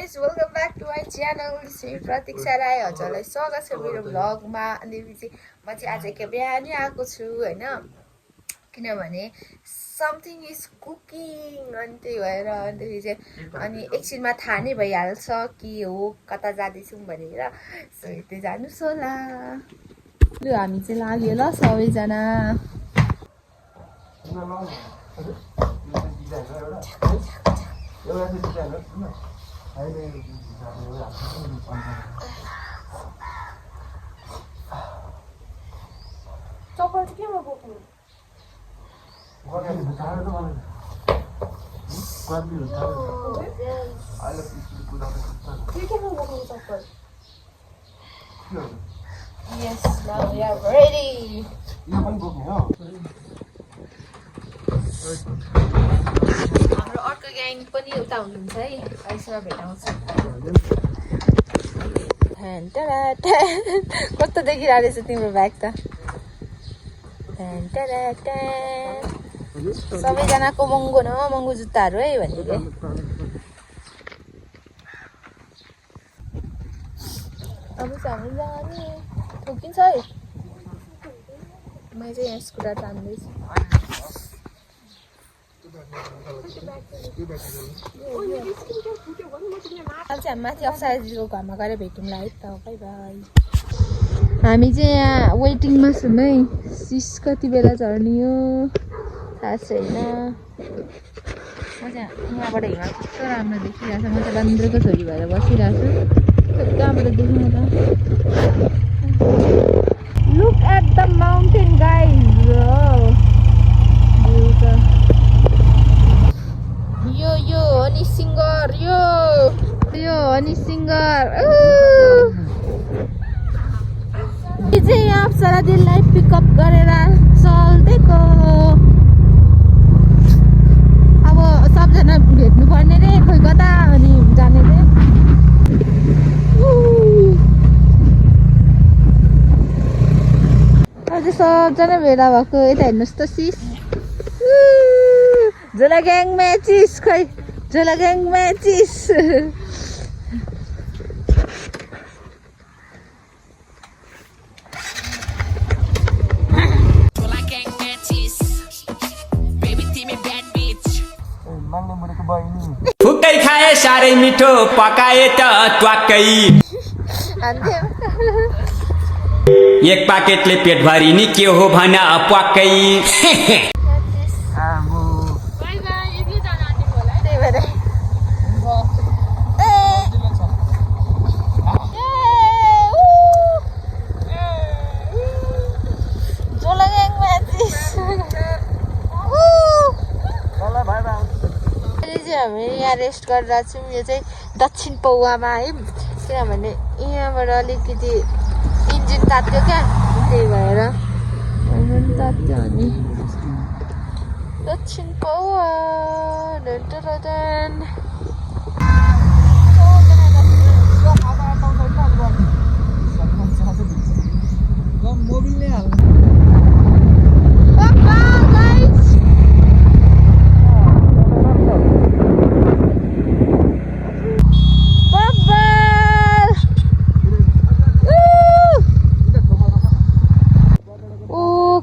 Guys welcome back to my channel Shri Pratiksha Rai हजुरलाई स्वागत छ मेरो भ्लगमा। अनि म चाहिँ आज के बिहानै आएको छु होइन, किनभने समथिङ इज कुकिङ अनि त्यही भएर अन्तखेरि चाहिँ अनि एकछिनमा थाहा नै भइहाल्छ के हो कता जाँदैछौँ भनेर। सो यतै जानुहोस् होला। लु हामी चाहिँ लाग्यो ल सबैजना। चप्पल चाहिँ केमा बोक्नु? Yes, now we are ready. हाम्रो अर्को ग्याङ पनि उता हुनुहुन्छ है, अहिलेसम्म भेटाउँछ। कस्तो देखिरहेको रहेछ तिम्रो ब्याग त। सबैजनाको महँगो न महँगो जुत्ताहरू है भनेको। अब चाहिँ हामी जाने ठोकिन्छ है। मैले चाहिँ यहाँ स्कुटर तान्दैछु। अब चाहिँ हामी माथि अप्सराजीको घरमा गएर भेटौँला है त। By by. हामी चाहिँ यहाँ वेटिङमा छौँ है। सिस कति बेला झर्ने हो थाहा छैन। म चाहिँ यहाँबाट हिमाल कस्तो राम्रो देखिरहेको छ। म चाहिँ बान्द्रको छोरी भएर बसिरहेको छु। कहाँबाट देख्नु त। Look at the mountain guys. यो हनी सिङ्गर, यो हनी सिङ्गर। चाहिँ यहाँ अप्सरा दिदीलाई पिकअप गरेर चल्देको। अब सबजना भेट्नु पर्ने रे, खोइ कता अनि जाने रे। अझै सबजना भेला भएको। यता हेर्नुहोस् त सिस। झोला ग्याङ म्याचिस, खै झोला ग्याङ म्याचिस। फुकै खाए साह्रै मिठो, पकाए त ट्वाक्कै। एक पाकेटले पेटभरि नि के हो भन प्वाक्कै। हामी यहाँ रेस्ट गरेर छौँ। यो चाहिँ दक्षिण पौवामा है, किनभने यहाँबाट अलिकति इन्जिन तात्यो क्या, त्यही भएर तात्यो। अनि दक्षिण पौवा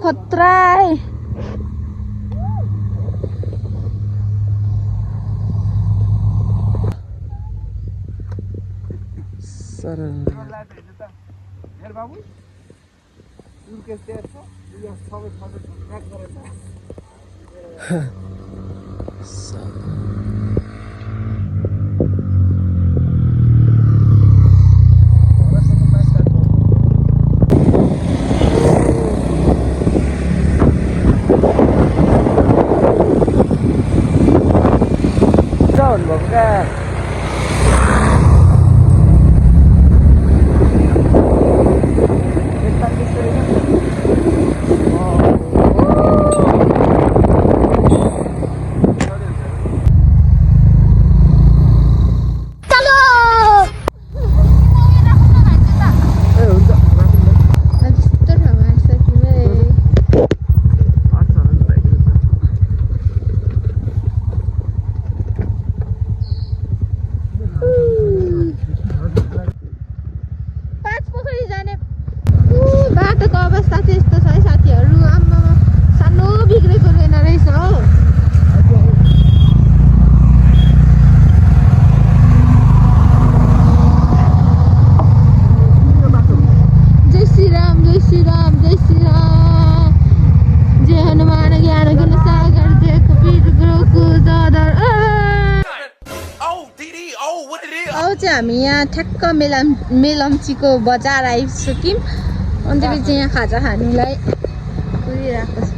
खतरा। अब चाहिँ हामी यहाँ ठ्याक्क मेलम्चीको बजार आइसक्यौँ अनि त्यसपछि यहाँ खाजा खानुलाई कुरिरहेको छ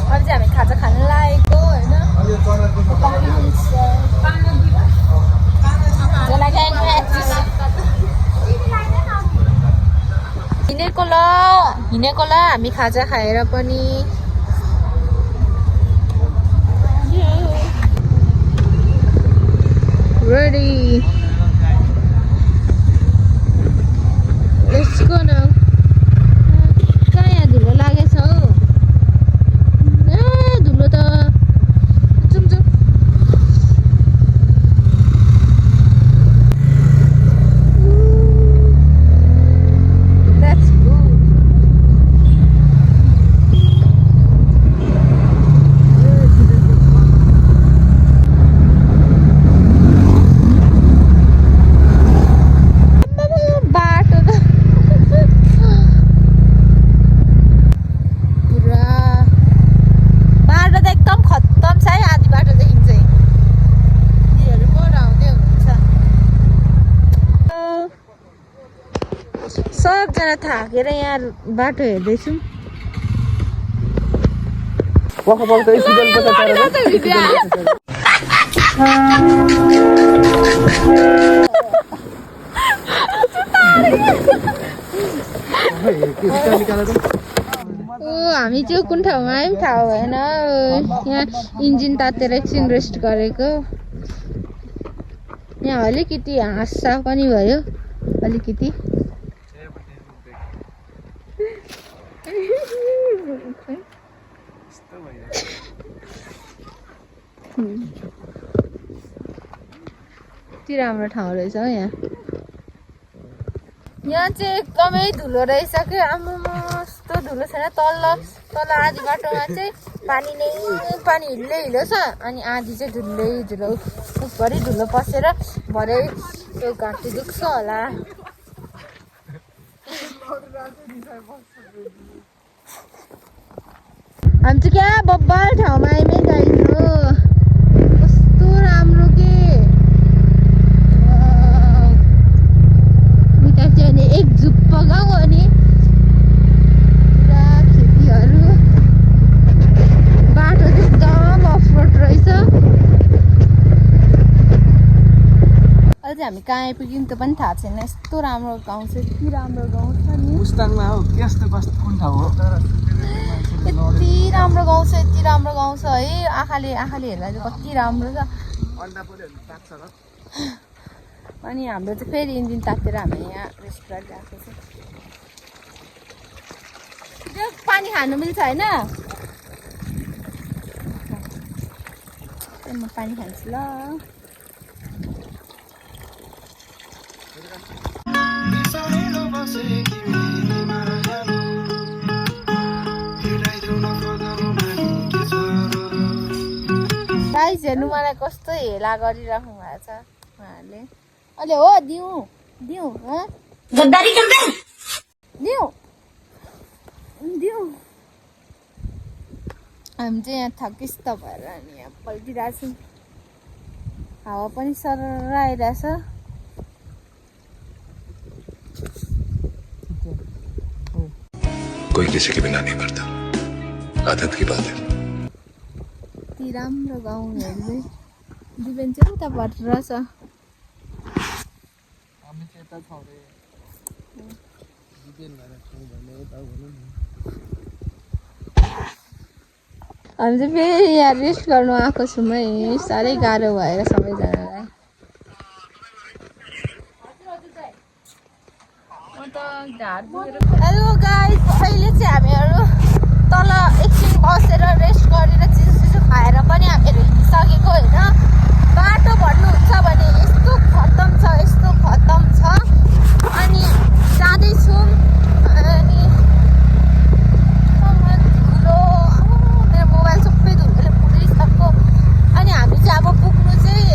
अब चाहिँ हामी खाजा खानु लागेको होइन हिँडेको ल हामी खाजा खाएर पनि ready. Let's go now. कहाँ यहाँ धुलो लागेछ हौ धुलो त जाउँ जाउँ That's good. सबजना थाकेर यहाँ बाटो हेर्दैछौँ हामी चाहिँ कुन ठाउँमा आयौँ थाहा भएन यहाँ इन्जिन तातेर एकछिन रेस्ट गरेको यहाँ अलिकति हाँसा पनि भयो अलिकति कति राम्रो ठाउँ रहेछ हौ यहाँ चाहिँ एकदमै धुलो रहेछ कि आम्मामा यस्तो धुलो छैन तल आधी बाटोमा चाहिँ पानी हिल्लै हिलो छ अनि आधी चाहिँ धुलो उसभरि धुलो पसेर भरे त्यो घाँटी दुख्छ होला हामी चाहिँ क्या बब्बल ठाउँमा आइमै गइनु कस्तो राम्रो के निका चाहिँ अनि एक झुप्प गाउँ अनि पुरा खेतीहरू बाटो चाहिँ एकदम अफरोड रहेछ अहिले चाहिँ हामी कहाँ आइपुग्यौँ त्यो पनि थाहा छैन यस्तो राम्रो गाउँ छ यति राम्रो गाउँ छ नि मुस्ताङमा हो यस्तो कस्तो कुन ठाउँ हो यति राम्रो गाउँ छ है आँखाले हेर्दा चाहिँ कति राम्रो छ अनि हाम्रो चाहिँ फेरि इन्जिन तातेर हामी यहाँ रेस्ट गरिरहेको छ त्यो पानी खानु मिल्छ होइन म पानी खान्छु ल गाइस हेर्नु मलाई कस्तो हेला गरिराख्नु भएको छ उहाँहरूले अहिले हो दिउँ गद्दारी गर्दै दिउँ हामी चाहिँ यहाँ थकिस्त भएर अनि यहाँ पल्टिरहेको छौँ हावा पनि सरर आइरहेछ कोई किसी के बिना नहीं मरता आदत की बात है यति राम्रो गाउँ हेर्दै दिवेन चाहिँ उता भएर छ हामी चाहिँ यता छौँ रे दिवेन भएर छौँ भने यता भनौँ हामी चाहिँ फेरि यहाँ रेस्ट गर्नु आएको छौँ है साह्रै गाह्रो भएर सबैजनालाई हेलो गाइस अहिले चाहिँ हामीहरू तल एकछिन बसेर रेस्ट गरेर चिसो खाएर पनि हामीहरू हिँडिसकेको होइन बाटो भन्नुहुन्छ भने यस्तो खत्तम छ अनि जाँदैछौँ अनि धुलो मेरो मोबाइल सबै धुलोले पुरिसक्यो अनि हामी चाहिँ अब पुग्नु चाहिँ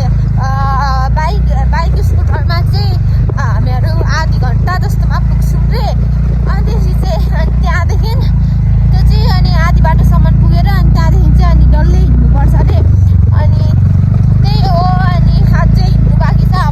बाइक स्कुटरमा चाहिँ हामीहरू आधी घन्टा जस्तोमा पुग्छौँ रे अनि त्यसपछि चाहिँ त्यहाँदेखि त्यो चाहिँ अनि आधी बाटोसम्म पुगेर अनि त्यहाँदेखि चाहिँ अनि डल्लै हिँड्नुपर्छ अरे अनि त्यही हो अनि आज चाहिँ हिँड्नु बाँकी छ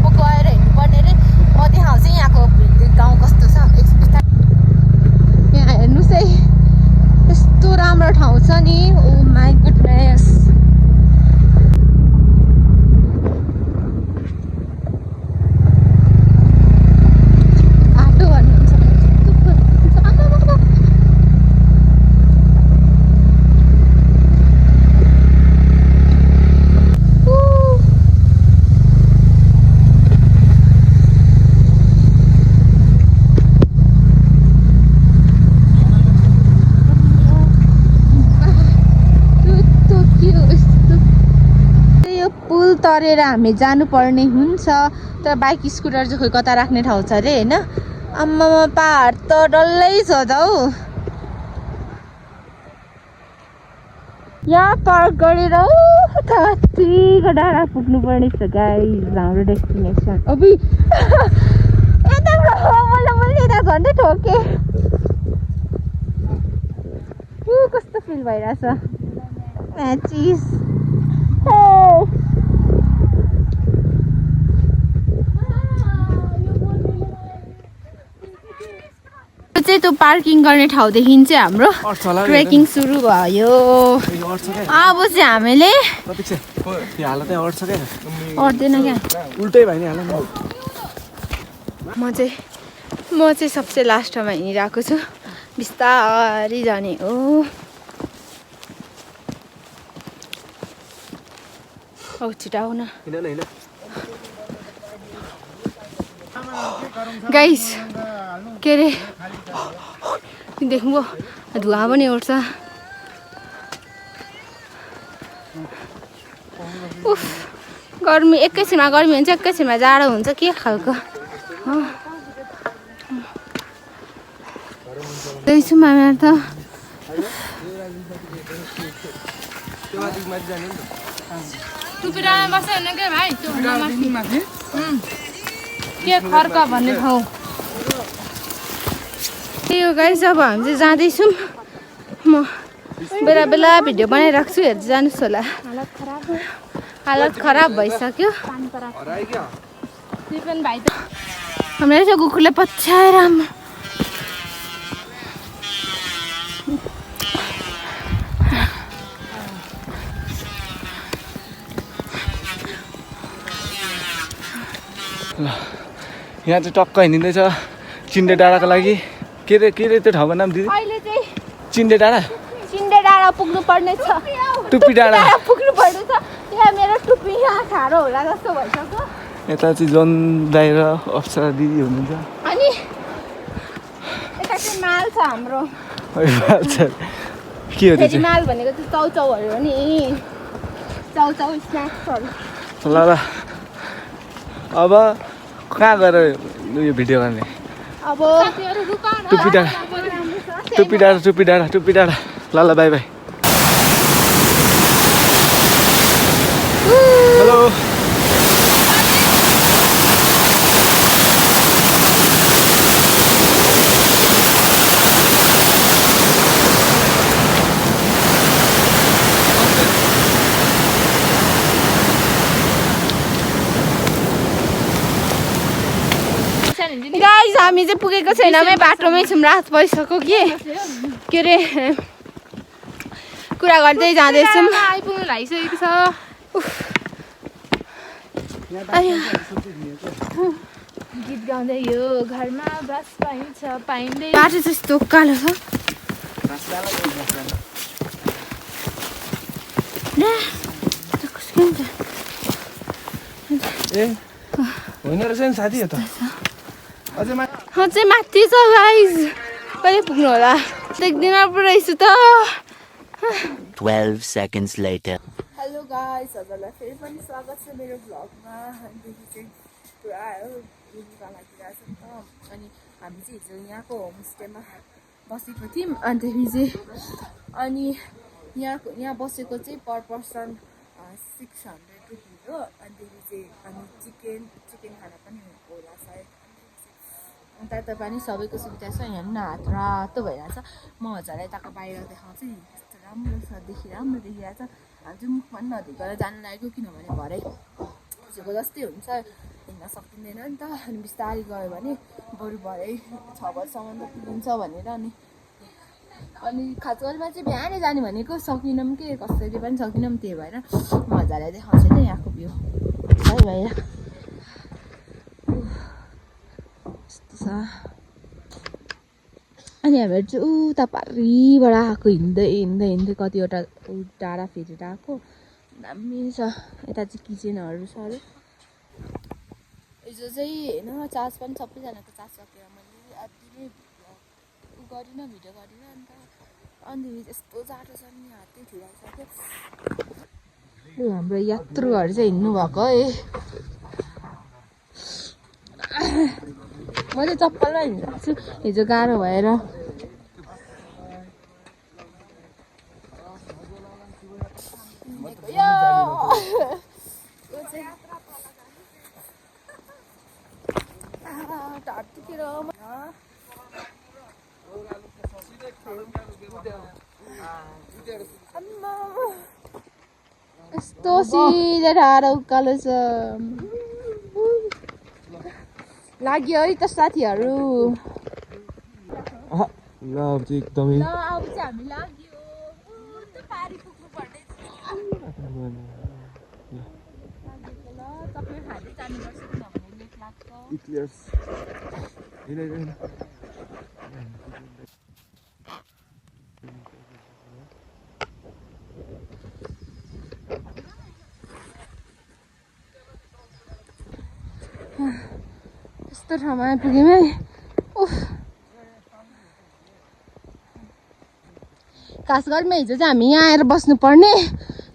तरेर हामी जानुपर्ने हुन्छ तर बाइक स्कुटर चाहिँ खोइ कता राख्ने ठाउँ छ अरे होइन आम्मामा पहाड त डल्लै छ त हौ यहाँ पार्क गरेर कतिको डाँडा पुग्नुपर्ने छ गाइस हाम्रो डेस्टिनेसन अबि मैले यता झन्डै ठोके कस्तो फिल भइरहेछ चिज चाहिँ त्यो पार्किङ गर्ने ठाउँदेखि चाहिँ हाम्रो ट्रेकिङ सुरु भयो अब चाहिँ हामीले अट्दैन क्या उल्टै भयो नि हाल म चाहिँ सबसे लास्टमा हिँडिरहेको छु बिस्तारै जाने हो औ छिटाउ न गाइस के अरे देख्नु धुवा पनि उठ्छ उफ गर्मी एकैछिनमा गर्मी हुन्छ एकैछिनमा जाडो हुन्छ के खालको दैछु मामा त टुपी डाँडा बस्छ होइन क्या भाइ के खर्क भन्ने ठाउँ त्यही हो गाइस अब हामी चाहिँ जाँदैछौँ म बेला बेला भिडियो बनाइराख्छु हेर्दै जानुहोस् होला हालत खराब भइसक्यो हामीलाई चाहिँ कुकुरले पछ्याएर यहाँ चाहिँ टक्क हिँडिँदैछ चिन्डे डाँडाको लागि के रे त्यो ठाउँको नाम दिदी अहिले चाहिँ चिन्डे डाँडा पुग्नु पर्ने छ टुप्पी डाँडा पुग्नु पर्ने छ यहाँ मेरो टुप्पी यहाँ ठाडो होला जस्तो भइसक्यो यता चाहिँ जोन दाइ र अप्सरा दिदी हुनुहुन्छ अनि यता चाहिँ माल छ हाम्रो के हो त्यो माल भनेको चाहिँ चाउचाउहरू हो नि चाउचाउ स्न्याक्सहरू ल अब कहाँ गएर यो भिडियो गर्ने अब टुप्पी डाँडा ल बाई बाई हेलो गाइस हामी चाहिँ पुगेको छैनौँ बाटोमै छौँ रात भइसक्यो के अरे कुरा गर्दै जाँदैछौँ आइपुग्नु लागिसकेको छ गीत गाउँदै यो घरमा बस पाइन्छ पाइँदै बाटो चाहिँ यस्तो उकालो छ ए होइन रहेछ नि साथी त अझै माथि छ गाइस कहिले पुग्नु होला देख्दिन पो रहेछु त 12 seconds later. हेलो गाइस हजुरलाई फेरि पनि स्वागत छ मेरो भ्लगमा अनिदेखि चाहिँ पुरा घुम्नुका लागिरहेको छ नि त अनि हामी चाहिँ हिजो यहाँको होमस्टेमा बसेको थियौँ अन्तखेरि चाहिँ अनि यहाँ बसेको चाहिँ पर पर्सन 600 रुपिस हो अन्तखेरि चाहिँ अनि चिकन खाना पनि होला सायद अन्त यता पनि सबैको सुविधा छ यहाँ हात रातो भइरहेछ म हजुरलाई यताको बाहिर देखाउँछु नि कस्तो राम्रो छ राम्रो देखिरहेछ हामी चाहिँ मुख पनि नदेखिएर जानु लाग्यो किनभने भरे हिजोको जस्तै हुन्छ हिँड्न सकिँदैन नि त अनि बिस्तारै गयो भने बरु भरे 6 बजीसम्म त पुगिन्छ भनेर अनि खासगरीमा चाहिँ बिहानै जाने भनेको सकिनौँ के कसरी पनि सकिनौँ त्यही भएर म हजुरलाई देखाउँछु नि यहाँको भ्यू है भएर अनि हामीहरू चाहिँ उता पारिबाट आएको हिँड्दै कतिवटा डाँडा फेरेर आएको दामी छ यता चाहिँ किचनहरू छ अरे हिजो चाहिँ होइन चार्ज पनि सबैजनाको चार्ज सकेर मैले अति नै गरिनँ भिडियो गरिनँ अन्त यस्तो जाडो छ नि हातै ठुलाइसक्यो हाम्रो यात्रुहरू चाहिँ हिँड्नु भएको है म चाहिँ चप्पलमा हिँड्छु हिजो गाह्रो भएर यस्तो सिधै ठाडो उकालो छ लाग्यो है त साथीहरू ल अब चाहिँ एकदमै ल अब चाहिँ हामी लाग्यो त्यो पारी पुग्नु पर्ने ल चक्लेट खाँदै जानुपर्छ किनभने लेट लाग्छ इक्लियर्स यस्तो ठाउँमा आइपुग्यौँ है खास गरी हिजो चाहिँ हामी यहाँ आएर बस्नुपर्ने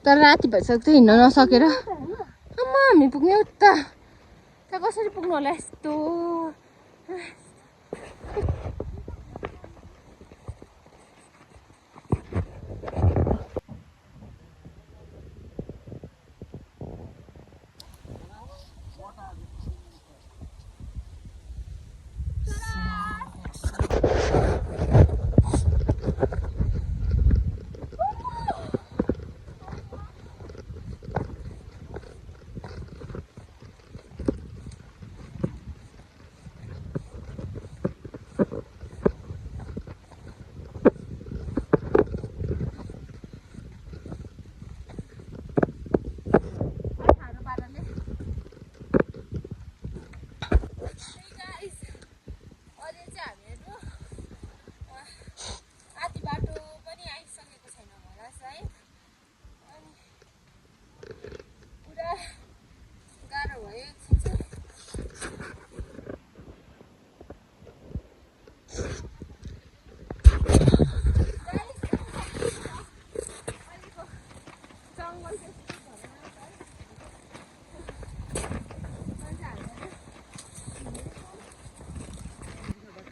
तर राति भइसक्यो हिँड्न नसकेर आमा हामी पुग्ने उता त्यहाँ कसरी पुग्नु होला यस्तो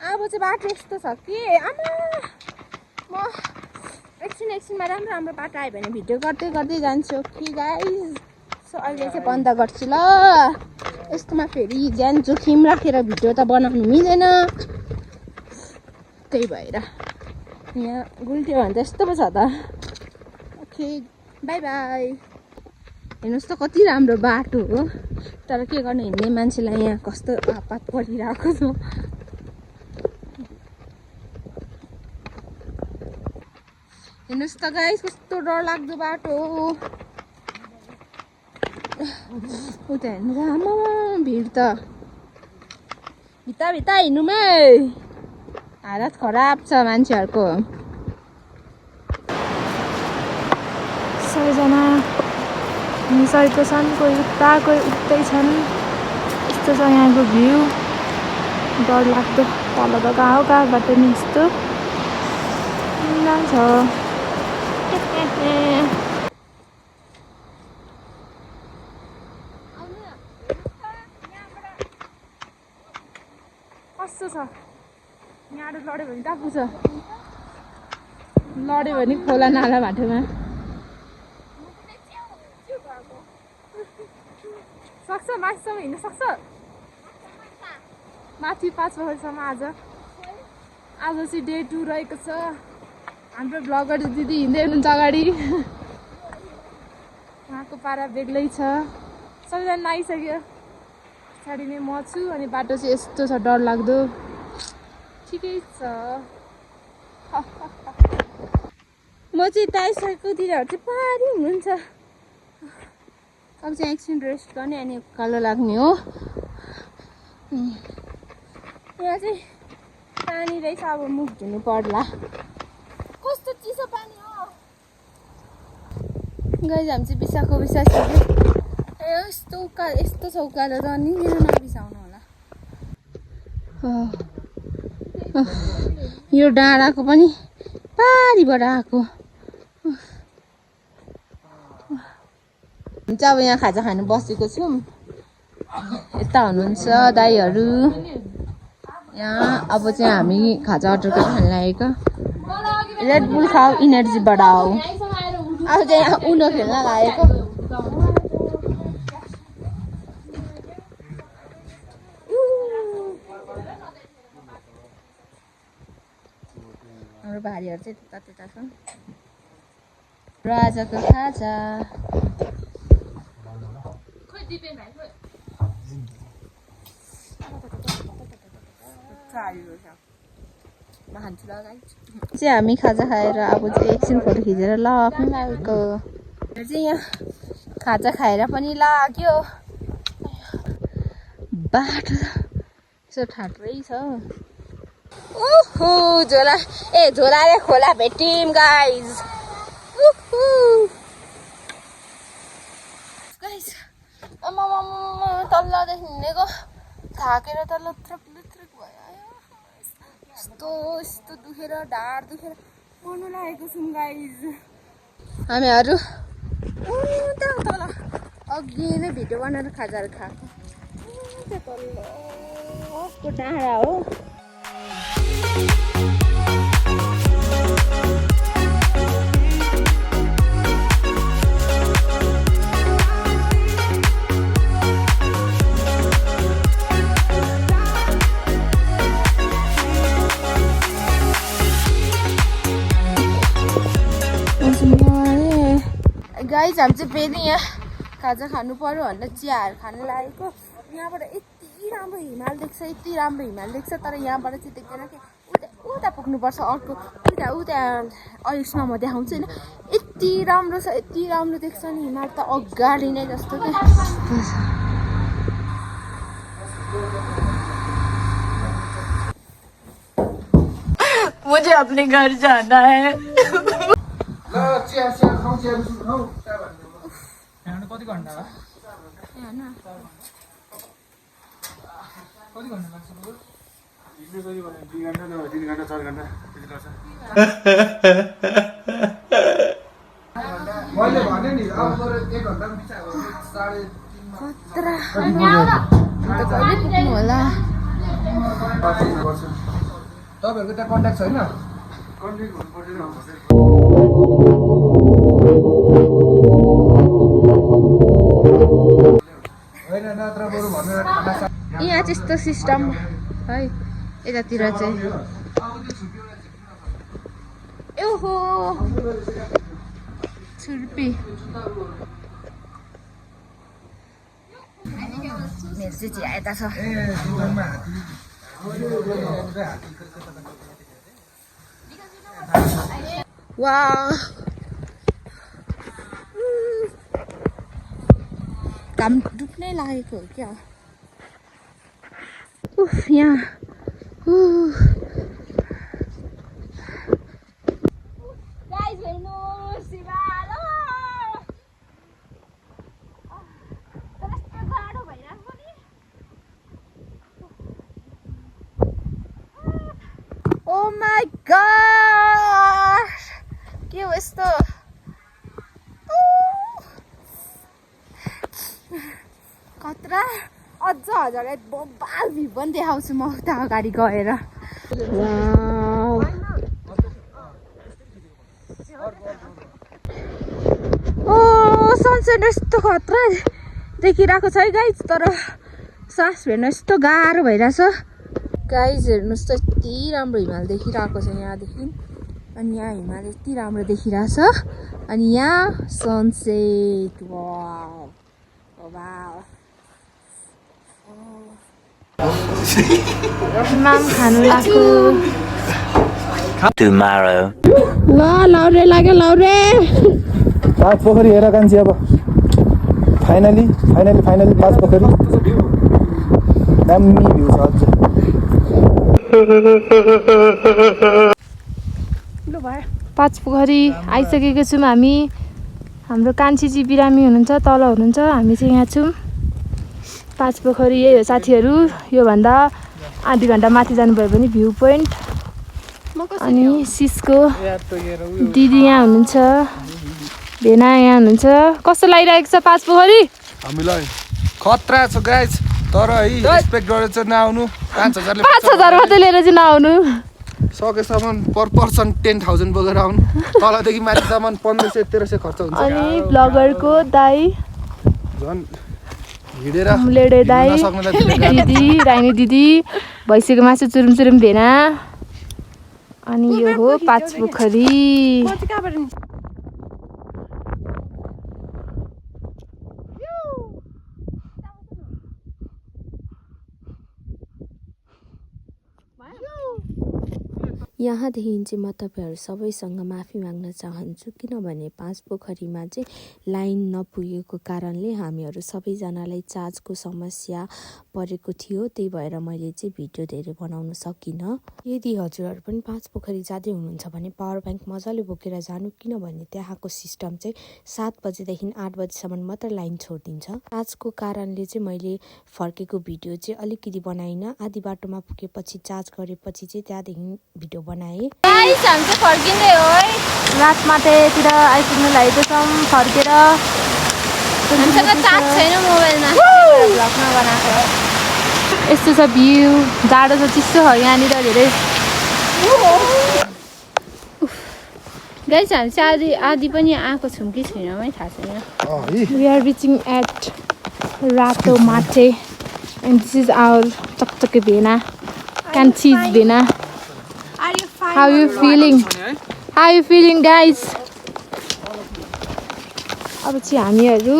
अब चाहिँ बाटो यस्तो छ कि आमा म एकछिनमा राम्रो बाटो आयो भने भिडियो गर्दै जान्छु कि गाइस सो अहिले चाहिँ बन्द गर्छु ल यस्तोमा फेरि ज्यान जोखिम राखेर भिडियो त बनाउनु मिल्दैन त्यही भएर यहाँ गुल्ट्यो भने त यस्तो पो छ त ओके बाई बाई हेर्नुहोस् त कति राम्रो बाटो हो तर के गर्नु हिँड्ने मान्छेलाई यहाँ कस्तो आपत परिरहेको छ हेर्नुहोस् त गाइस कस्तो डरलाग्दो बाटो हो उता हेर्नु आमा भिड त भित्ता हिँड्नुमै हालत खराब छ मान्छेहरूको सबैजना हिँडिसकेको छन् कोही उता कोही उतै छन् यस्तो छ यहाँको भ्यू डरलाग्दो तल त गाउँबाट नि यस्तो छ कस्तो छ यहाँबाट लड्यो भने कहाँ पुग्छ लड्यो भने खोला नाला बाटोमा सक्छ माथिसम्म हिँड्नु सक्छ माथि 5 बजेसम्म आज चाहिँ डे 2 रहेको छ हाम्रो ब्लगर दिदी हिँड्दै हुनुहुन्छ अगाडि उहाँको पारा बेग्लै छ सबैजना आइसक्यो पछाडि नै म छु अनि बाटो चाहिँ यस्तो छ डरलाग्दो ठिकै छ म चाहिँ आइसकेको दिदीहरू चाहिँ पारी हुनुहुन्छ अब चाहिँ एकछिन रेस्ट गर्ने अनि उकालो लाग्ने हो यहाँ चाहिँ पानी रहेछ अब मुख धुनु पर्ला कस्तो चिसो पानी हो गाइस हामी चाहिँ बिसाइसक्यो यस्तो छ उकालो त अनि किन नबिसाउनु होला यो डाँडाको पनि पारीबाट आएको चाहिँ अब यहाँ खाजा खानु बसेको छौँ यता हुनुहुन्छ दाइहरू यहाँ अब चाहिँ हामी खाजा अर्डर गरेर खान लागेको रेड बुल खाऊ इनर्जी बढाऊ अब चाहिँ यहाँ उनो खेल्न लागेको हाम्रो भारीहरू चाहिँ त्यता छ र आजको खाजा चाहिँ हामी खाजा खाएर अब चाहिँ एकछिन फोटो खिचेर लाग्नु लागेको चाहिँ यहाँ खाजा खाएर पनि लाग्यो बाटो यसो ठाड्रै छ ओहो झोला झोला रे खोला भेट्यौँ गाइज गाइज तल्लोदेखि हिँडेको थाकेर त लुत्रुक भयो यस्तो दुखेर ढाड दुखेर मर्नु लागेको छौँ गाइज हामीहरू तल अघि नै भिडियो बनाएर खाजाहरू खाएको तल्लो डाँडा हो गाइज हामी चाहिँ फेरि यहाँ खाजा खानु पर्यो भनेर चियाहरू खानु लागेको यहाँबाट यति राम्रो हिमाल देख्छ तर यहाँबाट चाहिँ देख्दैन कि उता पुग्नुपर्छ अर्को उता अलिकसम्म म देखाउँछु होइन यति राम्रो छ यति राम्रो देख्छ नि हिमाल त अगाडि नै जस्तो क्या मुझे अपने घर जाना है कति घन्टा मैले भने नि अब 1 घन्टा खतरा पुग्नु होला तपाईहरुको त्यहाँ कन्ट्याक्ट छैन कन्ट्याक्ट हुनु पर्दैन होइन नत्र बरु भनेर यहाँ त्यस्तो सिस्टम है यतातिर चाहिँ ओहो छुर्पी मेरो चाहिँ चिया यता छ वाह घाम डुब्नै लागेको हो क्या उफ यहाँ Oh my gosh! के हो यस्तो खतरा अझ हजुरलाई बबाल भ्यू पनि देखाउँछु म उता अगाडि गएर ओ सनसेट यस्तो खतरा देखिरहेको छ है गाइज तर सास फेर्न यस्तो गाह्रो भइरहेछ गाइज हेर्नुहोस् त यति राम्रो हिमाल देखिरहेको छ यहाँदेखि अनि यहाँ हिमाल यति राम्रो देखिरहेछ अनि यहाँ सनसेट वाउ वाउ माम खानु लाग्यो tomorrow ल लौरे लाग्यो लौरे पाँच पोखरी हेर कान्छी अब फाइनली पाँच पोखरी दामी भ्यू छ अझ पाँच पोखरी आइसकेको छौँ हामी हाम्रो कान्छीजी बिरामी हुनुहुन्छ तल हुनुहुन्छ हामी चाहिँ यहाँ छौँ पाँच पोखरी यही हो साथीहरू योभन्दा आधी घन्टा माथि जानुभयो भने भ्यू पोइन्ट अनि सिसको दिदी यहाँ हुनुहुन्छ भेना यहाँ हुनुहुन्छ। कस्तो लागिरहेको छ पाँच पोखरी? हामीलाई खतरा छ गाइस, तर है एक्सपेक्ट गरेर चाहिँ नआउनु। 5,000ले 5,000 मात्रै लिएर चाहिँ नआउनु। सकेसम्म पर पर्सन 10,000 बोकेर आउनु। तलदेखि माथिसम्म 1,500-1,300 खर्च हुन्छ। अनि ब्लगरको दाई झन् हिँडेर लेडे दाई नसक्नेलाई दिदी राइनी दिदी भैँसीको मासु चुरुम चुरुम भेना। अनि यो हो पाँच पोखरी। यहाँदेखि चाहिँ म तपाईँहरू सबैसँग माफी माग्न चाहन्छु, किनभने पाँच पोखरीमा चाहिँ लाइन नपुगेको कारणले हामीहरू सबैजनालाई चार्जको समस्या परेको थियो। त्यही भएर मैले चाहिँ भिडियो धेरै बनाउन सकिनँ। यदि हजुरहरू पनि पाँच पोखरी जाँदै हुनुहुन्छ भने पावर ब्याङ्क मजाले बोकेर जानु, किनभने त्यहाँको सिस्टम चाहिँ 7 बजेदेखि 8 बजीसम्म मात्र लाइन छोडिदिन्छ। चार्जको कारणले चाहिँ मैले फर्केको भिडियो चाहिँ अलिकति बनाइनँ। आधी बाटोमा पुगेपछि चार्ज गरेपछि चाहिँ त्यहाँदेखि भिडियो बनाएँ। गाइस हामी चाहिँ फर्किँदै हो है। रातमाटेतिर आइपुग्नु लागेको छौँ फर्केर। हामीसँग चार्ज छैन मोबाइलमा, भ्लगमा बनाएको। यस्तो छ भ्यू, जाडो छ, चिसो छ यहाँनिर धेरै। गाइस हामी चाहिँ आधी पनि आएको छौँ कि छैनौँ है, थाहा छैन। We are reaching at Ratomate and this is our चकचके भेना, कान्छी भेना। How you feeling? How you feeling guys? अब चाहिँ हामीहरू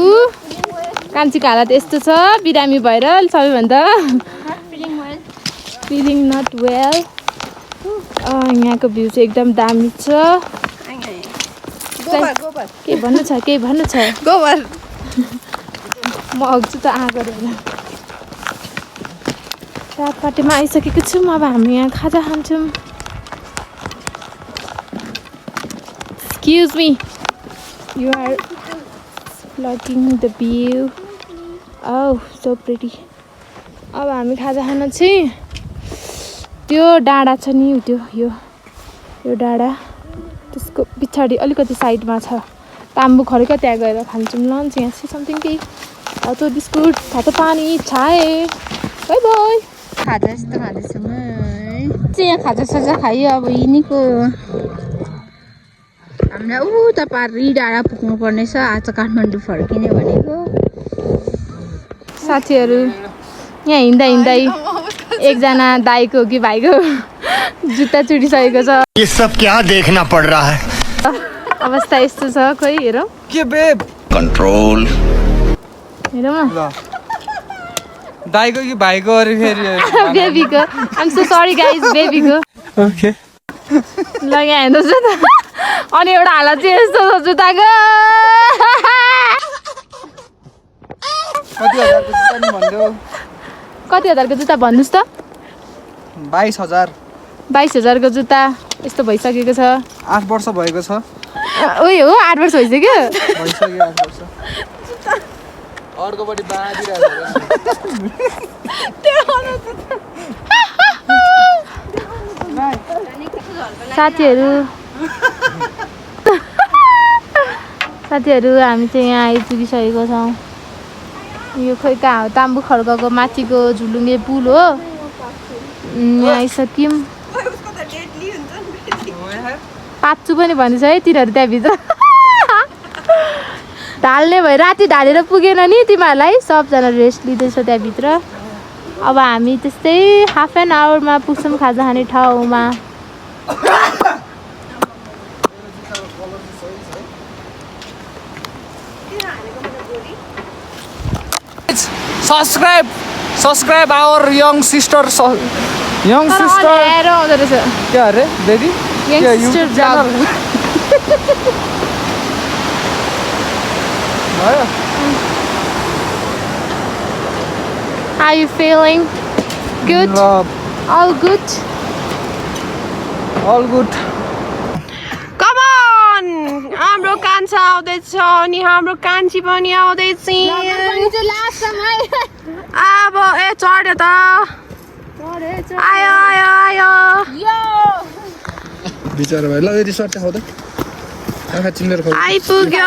कान्छीको हालत यस्तो छ, बिरामी भएर सबैभन्दा feeling not well। यहाँको भ्यू चाहिँ एकदम दामी छ। के भन्नु छ? गोबर म अग्छु त आगो रहेन। रातपाटेमा आइसकेको छौँ। अब हामी यहाँ खाजा खान्छौँ। Excuse me, you are vlogging the view. Oh, so pretty. अब हामी खाजा खान चाहिँ त्यो डाँडा छ नि, त्यो यो डाँडा त्यसको पछाडि अलिकति साइडमा छ ताम्बु खरेको, त्यहाँ गएर खान्छौँ लन्च। यहाँ चाहिँ समथिङ केही तातो बिस्कुट, तातो पानी, चाय। By by. खाजा यस्तो खाँदैछौँ है। यहाँ खाजा साजा खायो। अब यिनीको हामीलाई उता पारी डाँडा पुग्नु पर्ने छ। आज काठमाडौँ फर्किने भनेको। साथीहरू यहाँ हिँड्दा हिँड्दै एकजना दाइको कि भाइको जुत्ता चुडिसकेको छ। ये सब क्या देखना पड़ रहा है? अवस्था यस्तो छ। खोइ हेरौँ के बेब कंट्रोल हेरौँ न। दाइको कि भाइको अरे फेरि बेबीको। आइम सो सरी गाइज, बेबीको। ओके ल यहाँ हेर्नुहोस् त। अनि एउटा हालत चाहिँ यस्तो छ जुत्ताको। कति हजारको जुत्ता नि भन्देऊ? कति हजारको जुत्ता भन्नुहोस् त? 22,000। 22,000को जुत्ता यस्तो भइसकेको छ। 8 वर्ष भएको छ। उयो हो 8 वर्ष भइसक्यो। 8 वर्ष। अर्कोपट्टि बाँधिरहेको साथीहरू हामी चाहिँ यहाँ आइपुगिसकेको छौँ। यो खोइ कहाँ हो? ताम्बु खड्काको माथिको झुलुङ्गे पुल हो। यहाँ आइसक्यौँ। पाच्चु पनि भनिन्छ है तिनीहरू त्यहाँभित्र। ढाल्ने भयो, राति ढालेर पुगेन नि तिमीहरूलाई। सबजना रेस्ट लिँदैछ त्यहाँभित्र। अब हामी त्यस्तै हाफ एन आवरमा पुग्छौँ खाजा खाने ठाउँमा। Subscribe our young sister. Young sister आउँदो रहेछ के अरे baby? Youngster vlog. How you feeling? Good? All good? All good. Come on! हाम्रो कान्छा आउँदैछ अनि हाम्रो कान्छी पनि आउँदैछ। अब ए चढ्यो त। आयो आयो आयो। बिचारा भाइ ल यति सर्ट खाऊ त। आइपुग्यो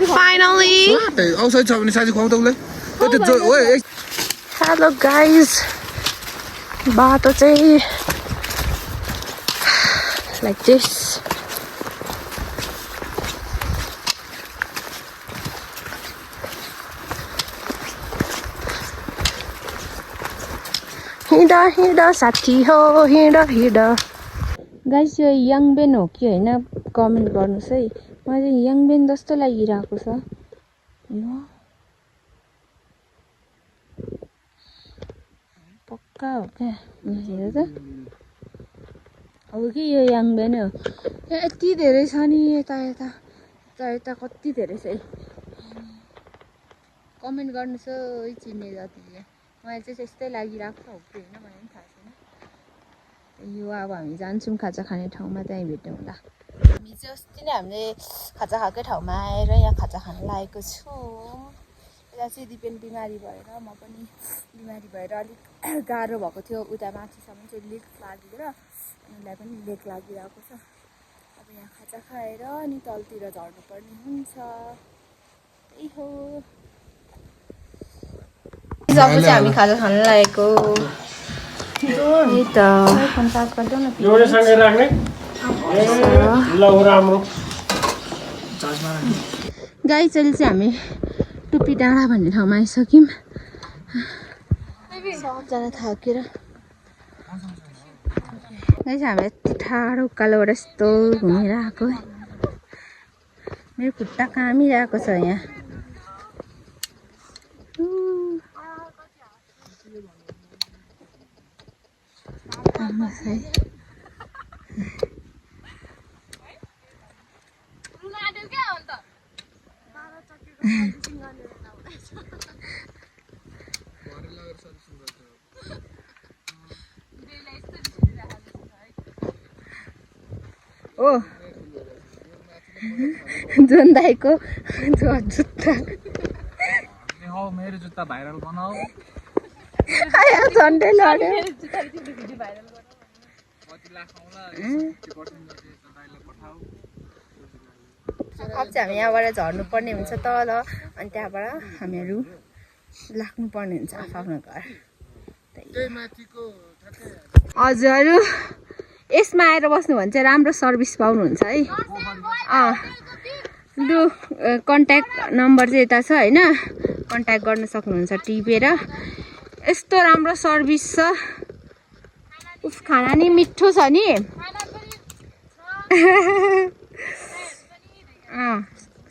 फाइनली औषधि छ भने साथी खुवाउँदा उसलाई हेलो गाइज बाटो चाहिँ लाइक दिस हिँड हिँड साथी हो हिँड हिँड गाइस यो यङबेन हो कि होइन कमेन्ट गर्नुहोस् है मलाई चाहिँ यङबेन जस्तो लागिरहेको छ यो पक्का हो क्या हेर त हो कि यो यङबेन हो यति धेरै छ नि यता यता यता कति धेरै छ है कमेन्ट गर्नुहोस् है चिन्ने जतिले मलाई चाहिँ त्यस्तै लागिरहेको छ हो कि होइन मलाई पनि थाहा छैन यो अब हामी जान्छौँ खाजा खाने ठाउँमा त्यहीँ भेट्यौँ होला हामी चाहिँ अस्ति नै हामीले खाजा खाएकै ठाउँमा आएर यहाँ खाजा खान लागेको छौँ यता चाहिँ दिपेन बिमारी भएर म पनि बिमारी भएर अलिक गाह्रो भएको थियो उता माथिसम्म चाहिँ लेक लागेर उनीहरूलाई पनि लेक लागिरहेको छ अब यहाँ खाजा खाएर अनि तलतिर झर्नुपर्ने हुन्छ त्यही हो अब चाहिँ हामी खाजा खान लागेको त गाई चाहिँ हामी टुप्पी डाँडा भन्ने ठाउँमा आइसक्यौँ सबजना थाकेर गाई चाहिँ हामी यति ठाडो उकालोबाट यस्तो घुमेर आएको मेरो खुट्टा कामिरहेको छ यहाँ ओ जोन दाईको जुत्ता मेरो जुत्ता भाइरल बनाऊ झन्डै लड्यो अब चाहिँ हामी यहाँबाट झर्नु पर्ने हुन्छ तल अनि त्यहाँबाट हामीहरू लाग्नुपर्ने हुन्छ आफ्नो घर हजुर यसमा आएर बस्नु भने चाहिँ राम्रो सर्भिस पाउनुहुन्छ है लु कन्ट्याक्ट नम्बर चाहिँ यता छ होइन कन्ट्याक्ट गर्न सक्नुहुन्छ टिपेर यस्तो राम्रो सर्भिस छ उफ खाना नि मिठो छ नि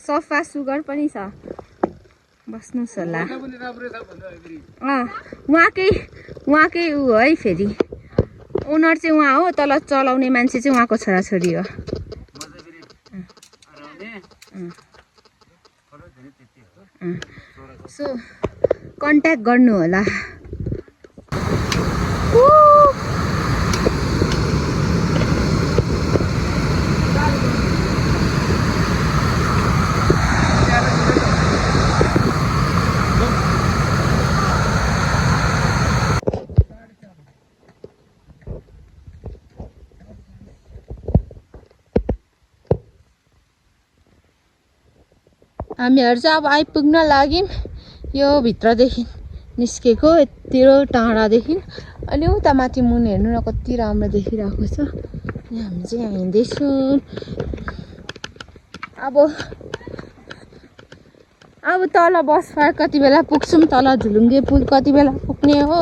सफा सुगर पनि छ बस्नुहोस् होला उहाँकै ऊ है फेरि ओनर चाहिँ उहाँ हो तल चलाउने मान्छे चाहिँ उहाँको छोराछोरी हो सो कन्ट्याक्ट गर्नु होला हामीहरू चाहिँ अब आइपुग्न लाग्यौँ यो भित्रदेखि निस्केको यत्रो टाढादेखि अनि उता माथि मुन हेर्नु न कति राम्रो देखिरहेको छ यहाँ हामी चाहिँ यहाँ हिँड्दैछौँ अब तल बस पार्क कति बेला पुग्छौँ तल झुलुङ्गे पुल कति बेला पुग्ने हो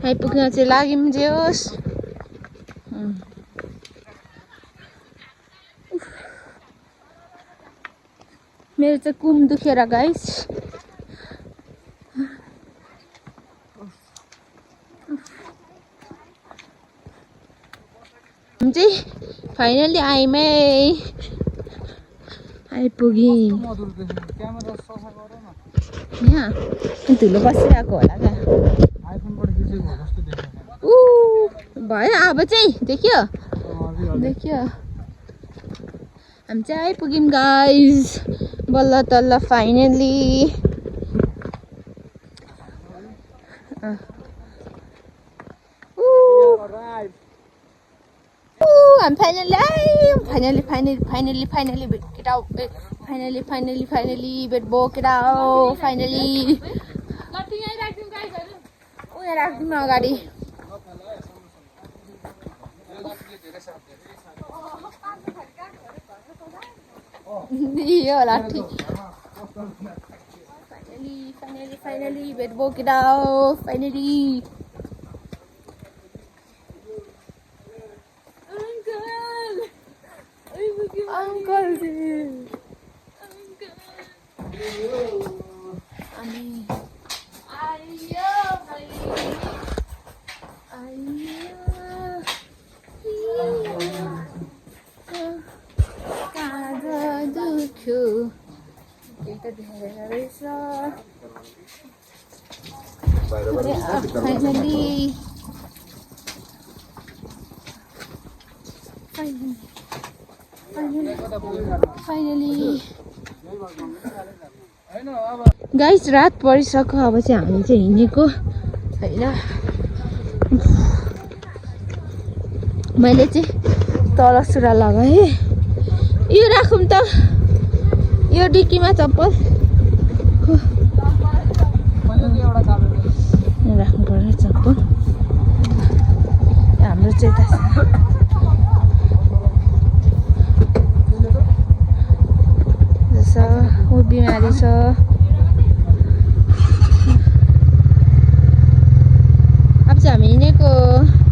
आइपुग्न चाहिँ लाग्यौँ जे होस् मेरो चाहिँ कुम दुखेर गाइस हम चाहिँ फाइनली आइपुग्यौँ यहाँ धुलो बसिरहेको होला क्या भयो अब चाहिँ देखियो हम चाहिँ आइपुग्यौँ गाइस बल्ल तल्ल फाइनली हामी फाइनली भेट केटा फाइनली भेट भयो केटा फाइनली उयो राखिदिउँ न अगाडि यो लाठी फाइनली भेट भयो केटा फाइनली अंकल दुख्यो फाइनली गाइस रात परिसक्यो अब चाहिँ हामी चाहिँ हिँडेको होइन मैले चाहिँ तल सुरा लगाएँ यो राखौँ त यो डिक्कीमा चप्पल राख्नु पर्यो चप्पल हाम्रो चाहिँ ऊ बिमारी छ अब चाहिँ हामी हिँडेको